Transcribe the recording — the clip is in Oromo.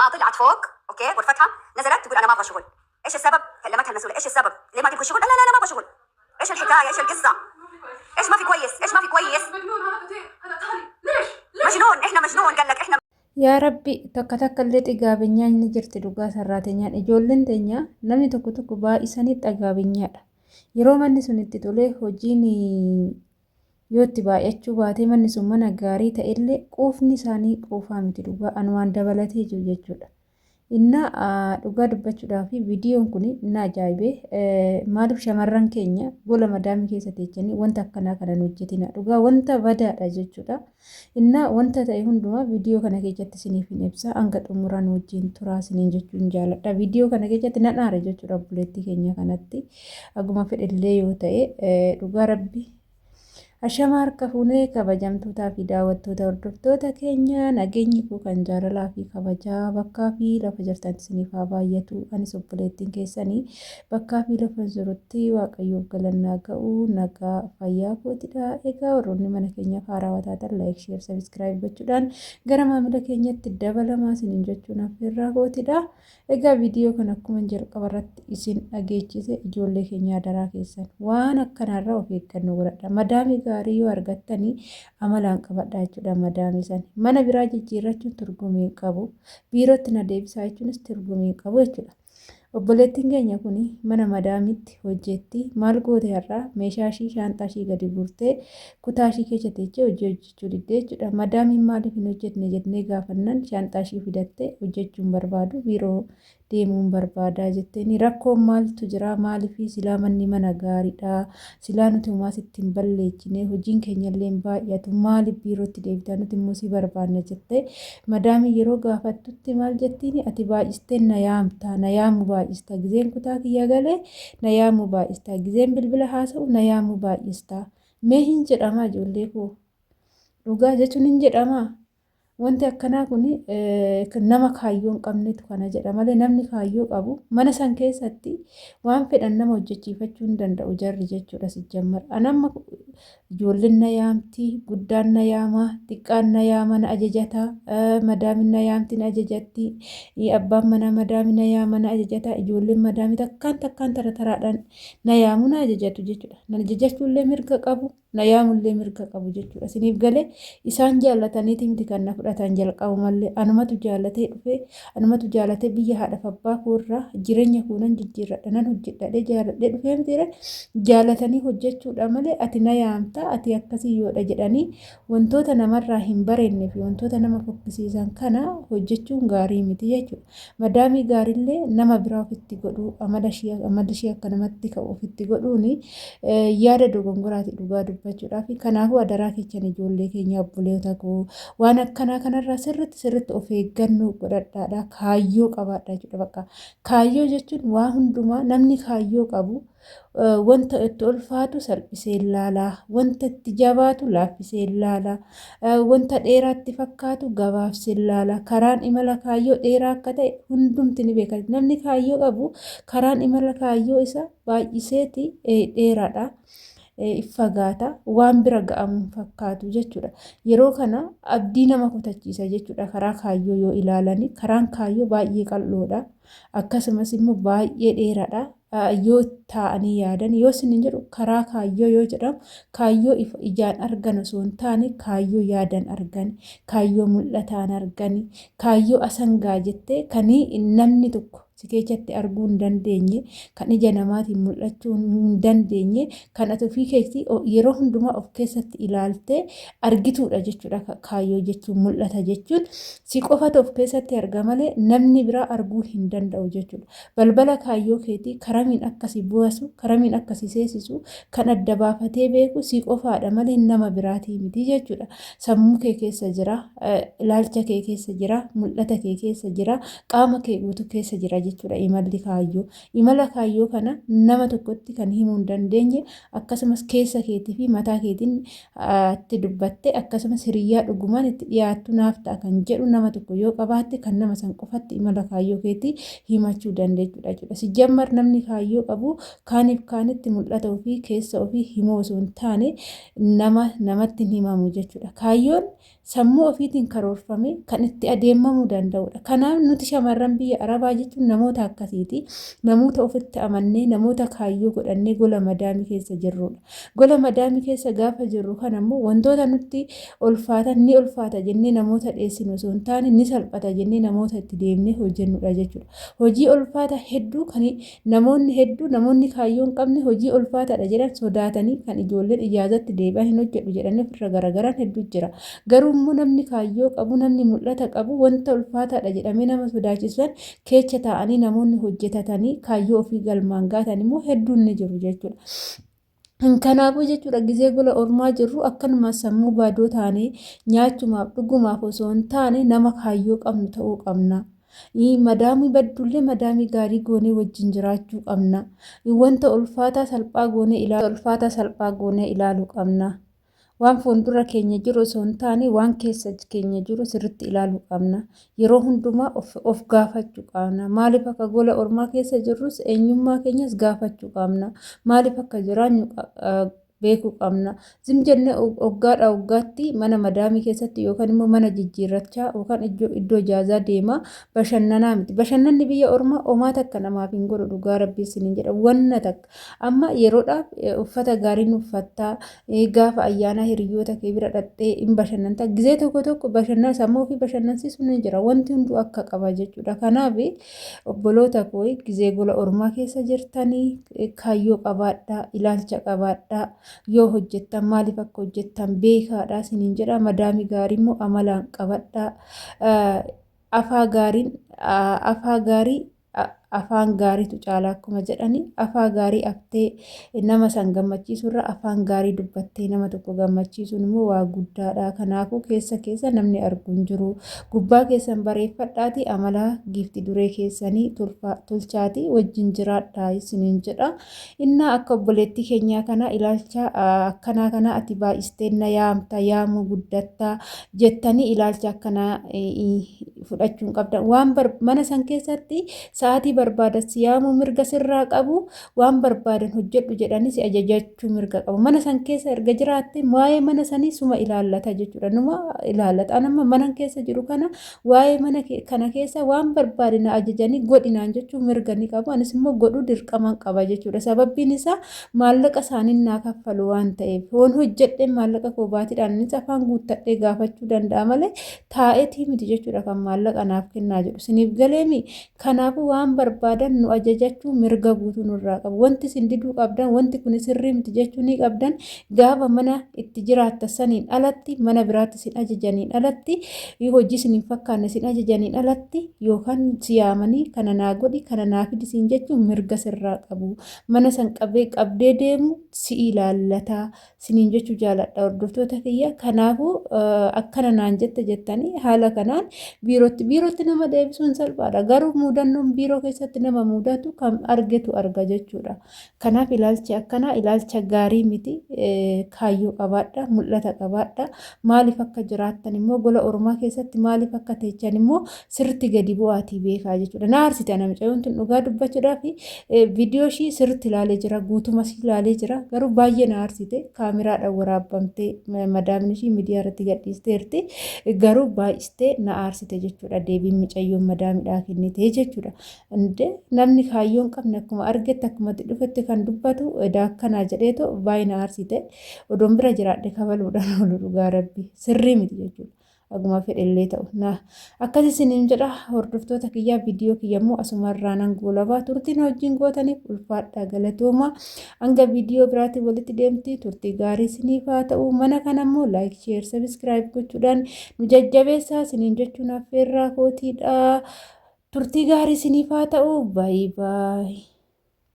ما طلعت فوق، اوكي، غرفتها، نزلت تقول انا ما ابغى شغل. ايش السبب؟ كلمتها المسؤوله، ايش السبب؟ ليه ما تبغي شغل؟ لا لا لا ما ابغى شغل. ايش الحكايه؟ ايش القصه؟ ايش ما في كويس؟ ايش ما في كويس؟ مجنون هذا تي هذا تاني ليش؟ مجنون، احنا مجنون قال لك احنا. Yaa Rabbi, takka takka illee xigaabeenyaan ni jirti dhugaa sarraateenyaan ijoolleen teenya namni tokko tokko baay'isanii xagaabeenyaadha. Yeroo manni sun itti tolee hojiin yoo itti baay'achuu baatee manni sun mana gaarii ta'ellee quufni isaanii quufaa miti dhugaa anumaan dabalatee jiru jechuudha. Innaa dhugaa dubbachuudhaaf viidiyoon kun na ajaa'ibee maaliif shamarran keenya gola madaamii keessa teechanii wanta akkanaa kana hin hojjetina dhugaa wanta badaadha jechuudha. Innaa wanta ta'e hundumaa viidiyoo kana keessatti isiniif hin ibsa hanga xumuraan wajjin turaa isiniin jechuun jaaladha. Viidiyoo kana keessatti nan aare jechuudha obboleettii keenya kanatti haguma fedhellee yoo ta'e dhugaa rabbi. Ashama harka fuunee kabajamtootaa fi daawwattoota hordoftoota keenya, nageenyi koo kan jaalalaa fi kabajaa bakkaa fi lafa jirtan isiniif haa baay'atu. Anis obboleettiin keessanii bakkaa fi lafa jirutti Waaqayyoof galannaa ga'u nagaa fayyaa kootidha. Egaa warroonni mana keenyaaf haarawaa taatan like, share, subscribe gochuudhaan gara maamila keenyatti dabalamaa isiniin jechuun affeerraa kootidha. Egaa viidiyoo kana akkuma jalqaba irratti isin dhageechise ijoollee keenya adaraa keessan waan akkanaarraa of eeggannoo godhadha. Madaamii gaarii yoo argattanii amalaan qabadha jechuudha madaamii sana. Mana biraa jijjiirrachuun turgumii hin qabu. Biirootti na deebisaa jechuunis turgumii hin qabu jechuudha. Obboleettiin keenya kun mana madaamiitti hojjetti. Maal goote har'aa meeshaa ishii shaanxaa ishii gadi guurtee kutaa ishii keessa teechee hojii hojjechuu diddee jechuudha. Madaamiin maaliif hin hojjetne jennee gaafannaan shaanxaa ishii fidattee hojjechuu hin barbaadu biiroo deemuun barbaadaa jetteeni rakkoon maaltu jira maaliif silaa manni mana gaariidha silaa nuti homaa sitti hin balleechine hojiin keenya illee hin baay'atu maaliif biirootti deebitaa nuti immoo si barbaanna jettee madaamii yeroo gaafattutti maal jettiin ati baay'istee na yaamta na yaamu baay'ista gizeen kutaa kiyya galee na yaamu baay'ista gizeen bilbila haasa'u na yaamu baay'ista mee hin jedhamaa ijoollee koo dhugaa jechuun hin jedhamaa. Wanti akkanaa kun nama kaayyoo hin qabnetu kana jedha malee namni kaayyoo qabu mana san keessatti waan fedhan nama hojjechiifachuu hin danda'u jarri jechuudha sijjammar. An amma ijoolleen na yaamti, guddaan na yaama, xiqqaan na yaama na ajajata, madaamin na yaamti na ajajatti, abbaan manaa madaami na yaama na ajajata, ijoolleen madaami takkaan takkaan tara taraadhaan na yaamu na ajajatu jechuudha. Na ajajachuullee mirga qabu. Na yaamullee mirga qabu jechuudha. Isiniif galee isaan jaallataniiti miti kan na fudhatan jalqabumallee anumatu jaallatee dhufee anumatu jaalatee biyya haadhaaf abbaa koorraa jireenya koo nan jijjiirradha nan hojjedhadhee jaaladhee dhufee miti jaalatanii hojjechuudha malee ati na yaamta ati akkasii yoodha jedhanii wantoota namarraa hin bareennee fi wantoota nama fokkisiisan kana hojjechuun gaarii miti jechuudha. Madaamii gaariillee nama biraa ofitti godhuu amala ishee akka namatti ka'u ofitti godhuun yaada dogongoraati dhugaa dubbachuudhaaf. Kanaafuu adaraa keessan ijoollee keenya obboleota koo waan akkanaa kanarraa sirriitti sirriitti of eeggannoo godhadhaadha. Kaayyoo qabaadha jechuudha bakka. Kaayyoo jechuun waa hundumaa namni kaayyoo qabu wanta itti ulfaatu salphisee ilaala, wanta itti jabaatu laaffisee ilaala, wanta dheeraatti fakkaatu gabaabsee ilaala. Karaan imala kaayyoo dheeraa akka ta'e hundumti ni beeka. Namni kaayyoo qabu karaan imala kaayyoo isaa baay'iseeti dheeraadha. Fagaata waan bira ga'amu fakkaatu jechuudha. Yeroo kana abdii nama kutachiisa jechuudha karaa kaayyoo yoo ilaalani. Karaan kaayyoo baay'ee qal'oodha. Akkasumas immoo baay'ee dheeraadha. Yoo taa'anii yaadan yoo isin jedhu karaa kaayyoo yoo jedhamu kaayyoo ijaan argan osoo hin taane kaayyoo yaadan argan, kaayyoo mul'ataan argan, kaayyoo asangaa jettee kan namni tokko si keessatti arguu hin dandeenye, kan ija namaatiin mul'achuu hin dandeenye, kan ati ofii keetii yeroo hundumaa of keessatti ilaaltee argituudha jechuudha. Kaayyoo jechuun mul'ata jechuun si qofatu of keessatti arga malee namni biraa arguu hin danda'u jechuudha. Balbala kaayyoo keetii karamiin akkasii bu'asu, karamiin akkasii seesisu kan adda baafatee beeku si qofaadha malee nama biraatii miti jechuudha. Sammuu kee keessa jira, ilaalcha kee keessa jira, mul'ata kee keessa jira, qaama kee guutuu keessa jira jechuudha imalli kaayyoo. Imala kaayyoo kana nama tokkotti kan himuu hin dandeenye akkasumas keessa keetii fi mataa keetiin itti dubbatte akkasumas hiriyyaa dhugumaan itti dhiyaattu naaf ta'a kan jedhu nama tokko yoo qabaatte kan nama san qofatti imala kaayyoo keetii himachuu dandeechuudha jechuudha. Sijammar namni kaayyoo qabu kaaniif kaanitti mul'ata ofii keessa ofii himuu osoo hin taane nama namatti hin himamu jechuudha. Kaayyoon Sammuu ofiitiin karoorfamee kan itti adeemamuu danda'udha. Kanaaf nuti shamarran biyya Arabaa jechuun namoota akkasiiti. Namoota ofitti amannee, namoota kaayyoo godhannee gola madaamii keessa jirrudha. Gola madaamii keessa gaafa jirru kana immoo wantoota nutti ulfaatan ni ulfaata jennee namoota dheessinu osoo hin taane ni salphata jennee namoota itti deemnee hojjennudha jechuudha. Hojii ulfaata hedduu kan namoonni hedduu namoonni kaayyoo hin qabne hojii ulfaataadha jedhan sodaatanii kan ijoolleen ijaazatti deebi'an hin hojjedhu jedhanii ofirra garagaran hedduu jira. Garuu immoo namni kaayyoo qabu, namni mul'ata qabu wanta ulfaataadha jedhamee nama sodaachisan keecha taa'anii namoonni hojjetatanii kaayyoo ofii galmaan gaatan immoo hedduun ni jiru jechuudha. Kanaafuu jechuudha gizee gola ormaa jirru akkanuma sammuu baadoo taanee nyaachumaaf dhugumaaf osoo hin taane nama kaayyoo qabnu ta'uu qabna. Madaamii baddullee madaamii gaarii goonee wajjin jiraachuu qabna. Wanta ulfaataa salphaa goonee ilaaluu ulfaataa salphaa goonee ilaaluu qabna. Waan fuuldura keenya jiru osoo hin taane waan keessa keenya jiru sirriitti ilaaluu qabna. Yeroo hundumaa of gaafachuu qabna. Maaliif akka gola ormaa keessa jirrus eenyummaa keenyas gaafachuu qabna. Maaliif akka jiraannu beekuu qabna. Zim jennee waggaadhaa waggaatti mana madaamii keessatti yookaan immoo mana jijjiirrachaa yookaan iddoo ijaazaa deemaa bashannanaa miti. Bashannanni biyya ormaa homaa takka namaaf hin godhu dhugaa rabbii isiniin jedha. Wanna takka. Amma yeroodhaaf uffata gaarii ni uffattaa, gaafa ayyaanaa hiriyoota kee bira dhaqxee hin bashannanta. Gizee tokko tokko bashannana sammuu ofii bashannansiisuun ni jira. Wanti hunduu akka qaba jechuudha. Kanaaf obboloota koo gizee gola ormaa keessa jirtanii kaayyoo qabaadhaa, ilaalcha qabaadhaa. Yoo hojjettan maaliif akka hojjettan beekaadha isiniin jedha. Madaamii gaarii immoo amalaan qabadhaa. Afaa gaariin afaa gaarii afaan gaariitu caala akkuma jedhani afaa gaarii aftee nama san gammachiisuurra afaan gaarii dubbattee nama tokko gammachiisuun immoo waa guddaadha. Kanaafuu keessa keessa namni argu hin jiru. Gubbaa keessan bareeffadhaati amala giifti duree keessanii tolchaati wajjin jiraadhaa isiniin jedha. Innaa akka obboleettii keenyaa kana ilaalcha akkanaa kana ati baay'istee na yaamta yaamuu guddattaa jettanii ilaalcha akkanaa fudhachuu hin qabdan. Waan mana san keessatti sa'aatii barbaadan si yaamuu mirga sirraa qabu, waan barbaadan hojjedhu jedhanii si ajajachuu mirga qabu. Mana san keessa erga jiraatte waa'ee mana sanii suma ilaallata jechuudha. Numa ilaallata. An amma mana keessa jiru kana Waa'ee mana kana keessa waan barbaade na ajajanii godhi naan jechuu mirga ni qabu. Anis immoo godhuu dirqaman qaba jechuudha. Sababbiin isaa maallaqa isaaniin naa kaffalu waan ta'eef. Yoon hojjedhe maallaqa koo baatiidhaan anis afaan guuttadhee gaafachuu danda'a malee taa'eetii miti jechuudha kan maallaqa naaf kennaa jedhu. Isiniif galeemi? Kanaafuu waan barbaadan nu ajajachuu mirga guutuu nurraa qabu. Wanti isin diduu qabdan, wanti kun sirrii miti jechuu ni qabdan. Gaafa mana itti jiraattan saniin alatti, mana biraatti isin ajajaniin alatti, hojii isin hin fakkaanne isin ajajaniin alatti yookaan si yaamanii kana naa godhi, kana naa fidi siin jechuun mirga sirraa qabu. Mana san qabee qabdee deemu si ilaallata. siniin jechuu jaaladha hordoftoota kiyya. Kanaafuu akkana naan jette jettanii haala kanaan biirootti biirootti nama deebisuun salphaadha. Garuu muudannoon biiroo keessatti nama mudatu kan argetu arga jechuudha. Kanaaf ilaalchi akkanaa ilaalcha gaarii miti. Kaayyoo qabaadha, mul'ata qabaadha. Maaliif akka jiraattan immoo gola ormaa keessatti maaliif akka teechan immoo sirriitti gadi bu'aatii beekaa jechuudha. Na aarsite ana mucayyoon tun dhugaa dubbachuudhaaf viidiyoo ishii sirriitti ilaalee jira guutuma ishii ilaalee jira garuu baay'ee na aarsite kaameraadhaan waraabbamtee madaamni ishii miidiyaa irratti gadhiisteerti garuu baay'istee na aarsite jechuudha deebiin mucayyoon madaamidhaa kennite jechuudha. Inde namni kaayyoo hin qabne akkuma argetti akkuma itti dhufetti kan dubbatu edaa akkanaa jedheetu baay'ee na aarsite odoon bira jiraadhe kabaluudhaan oolu dhugaa rabbi sirrii miti jechuudha. Haguma fedhellee ta'u. Na akkas isiniin jedha hordoftoota kiyyaa viidiyoo kiyya immoo asumarraa nan goolabaa turtii na wajjin gootaniif ulfaadhaa galatooma. Hanga viidiyoo biraatiin walitti deemti turtii gaarii isiniif haa ta'u. Mana kana immoo like, share, subscribe gochuudhaan nu jajjabeessaa isiniin jechuun affeerraa kootiidha. Turtii gaarii isiniif haa ta'u. Baay baay.